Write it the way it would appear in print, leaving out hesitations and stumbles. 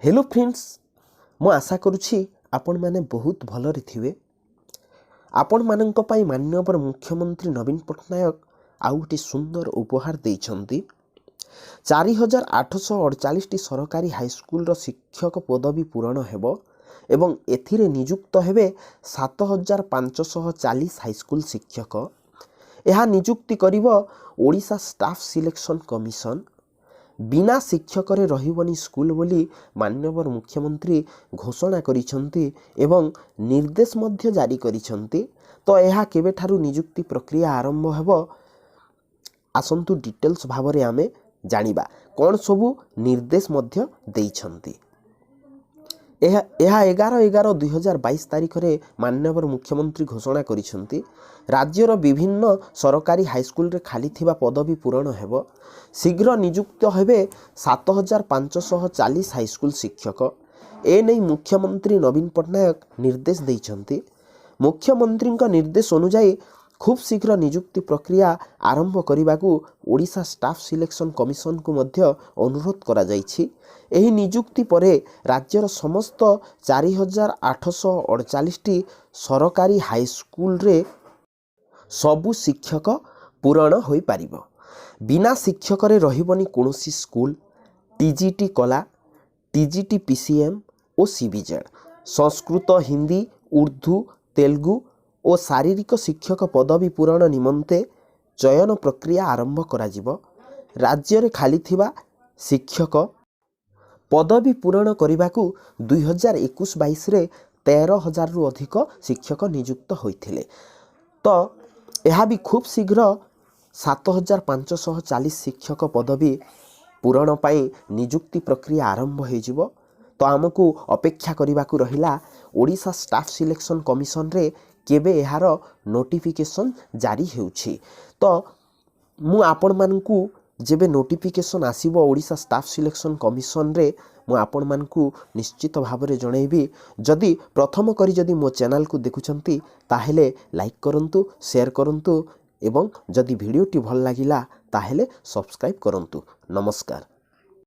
Hello friends, ମୁଁ ଆଶା କରୁଛି ଆପଣମାନେ ବହୁତ ଭଲରେ ଥିବେ। ଆପଣମାନଙ୍କ ପାଇଁ ମାନ୍ୟବର ମୁଖ୍ୟମନ୍ତ୍ରୀ ନବୀନ ପଟ୍ଟନାୟକ ଆଉ ଗୋଟିଏ ସୁନ୍ଦର ଉପହାର ଦେଇଛନ୍ତି। 4848ଟି ସରକାରୀ ହାଇସ୍କୁଲର ଶିକ୍ଷକ ପଦବୀ ପୂରଣ ହେବ ଏବଂ ଏଥିରେ ନିଯୁକ୍ତ ହେବେ 7540 ହାଇସ୍କୁଲ ଶିକ୍ଷକ। ଏହା ନିଯୁକ୍ତି କରିବ ଓଡ଼ିଶା ଷ୍ଟାଫ୍ ସିଲେକ୍ସନ୍ କମିଶନ। ବିନା ଶିକ୍ଷକରେ ରହିବନି ସ୍କୁଲ ବୋଲି ମାନ୍ୟବର ମୁଖ୍ୟମନ୍ତ୍ରୀ ଘୋଷଣା କରିଛନ୍ତି ଏବଂ ନିର୍ଦ୍ଦେଶ ମଧ୍ୟ ଜାରି କରିଛନ୍ତି। ତ ଏହା କେବେଠାରୁ ନିଯୁକ୍ତି ପ୍ରକ୍ରିୟା ଆରମ୍ଭ ହେବ, ଆସନ୍ତୁ ଡିଟେଲ୍ସ ଭାବରେ ଆମେ ଜାଣିବା। କ'ଣ ସବୁ ନିର୍ଦ୍ଦେଶ ମଧ୍ୟ ଦେଇଛନ୍ତି। ଏହା 11/11/2022 ତାରିଖରେ ମାନ୍ୟବର ମୁଖ୍ୟମନ୍ତ୍ରୀ ଘୋଷଣା କରିଛନ୍ତି। ରାଜ୍ୟର ବିଭିନ୍ନ ସରକାରୀ ହାଇସ୍କୁଲରେ ଖାଲି ଥିବା ପଦବୀ ପୂରଣ ହେବ। ଶୀଘ୍ର ନିଯୁକ୍ତ ହେବେ 7540 ହାଇସ୍କୁଲ ଶିକ୍ଷକ। ଏନେଇ ମୁଖ୍ୟମନ୍ତ୍ରୀ ନବୀନ ପଟ୍ଟନାୟକ ନିର୍ଦ୍ଦେଶ ଦେଇଛନ୍ତି। ମୁଖ୍ୟମନ୍ତ୍ରୀଙ୍କ ନିର୍ଦ୍ଦେଶ ଅନୁଯାୟୀ ଖୁବ୍ ଶୀଘ୍ର ନିଯୁକ୍ତି ପ୍ରକ୍ରିୟା ଆରମ୍ଭ କରିବାକୁ ଓଡ଼ିଶା ଷ୍ଟାଫ୍ ସିଲେକ୍ସନ୍ କମିଶନକୁ ମଧ୍ୟ ଅନୁରୋଧ କରାଯାଇଛି। ଏହି ନିଯୁକ୍ତି ପରେ ରାଜ୍ୟର ସମସ୍ତ 4848ଟି ସରକାରୀ ହାଇସ୍କୁଲରେ ସବୁ ଶିକ୍ଷକ ପୂରଣ ହୋଇପାରିବ। ବିନା ଶିକ୍ଷକରେ ରହିବନି କୌଣସି ସ୍କୁଲ। ଟିଜିଟି କଲା, ଟିଜିଟି ପିସିଏମ୍ ଓ ସିବିଜେଡ଼, ସଂସ୍କୃତ, ହିନ୍ଦୀ, ଉର୍ଦ୍ଦୁ, ତେଲୁଗୁ ଓ ଶାରୀରିକ ଶିକ୍ଷକ ପଦବୀ ପୂରଣ ନିମନ୍ତେ ଚୟନ ପ୍ରକ୍ରିୟା ଆରମ୍ଭ କରାଯିବ। ରାଜ୍ୟରେ ଖାଲି ଥିବା ଶିକ୍ଷକ ପଦବୀ ପୂରଣ କରିବାକୁ 2021-22ରେ 13,000ରୁ ଅଧିକ ଶିକ୍ଷକ ନିଯୁକ୍ତ ହୋଇଥିଲେ। ତ ଏହା ବି ଖୁବ୍ ଶୀଘ୍ର 7540 ଶିକ୍ଷକ ପଦବୀ ପୂରଣ ପାଇଁ ନିଯୁକ୍ତି ପ୍ରକ୍ରିୟା ଆରମ୍ଭ ହୋଇଯିବ। ତ ଆମକୁ ଅପେକ୍ଷା କରିବାକୁ ରହିଲା, ଓଡ଼ିଶା ଷ୍ଟାଫ୍ ସିଲେକ୍ସନ୍ କମିଶନରେ କେବେ ଏହାର ନୋଟିଫିକେସନ୍ ଜାରି ହେଉଛି। ତ ମୁଁ ଆପଣମାନଙ୍କୁ ଯେବେ ନୋଟିଫିକେସନ୍ ଆସିବ ଓଡ଼ିଶା ଷ୍ଟାଫ୍ ସିଲେକ୍ସନ୍ କମିଶନରେ, ମୁଁ ଆପଣମାନଙ୍କୁ ନିଶ୍ଚିତ ଭାବରେ ଜଣାଇବି। ଯଦି ପ୍ରଥମ କରି ଯଦି ମୋ ଚ୍ୟାନେଲକୁ ଦେଖୁଛନ୍ତି, ତାହେଲେ ଲାଇକ୍ କରନ୍ତୁ, ସେୟାର କରନ୍ତୁ ଏବଂ ଯଦି ଭିଡ଼ିଓଟି ଭଲ ଲାଗିଲା, ତାହେଲେ ସବସ୍କ୍ରାଇବ୍ କରନ୍ତୁ। ନମସ୍କାର।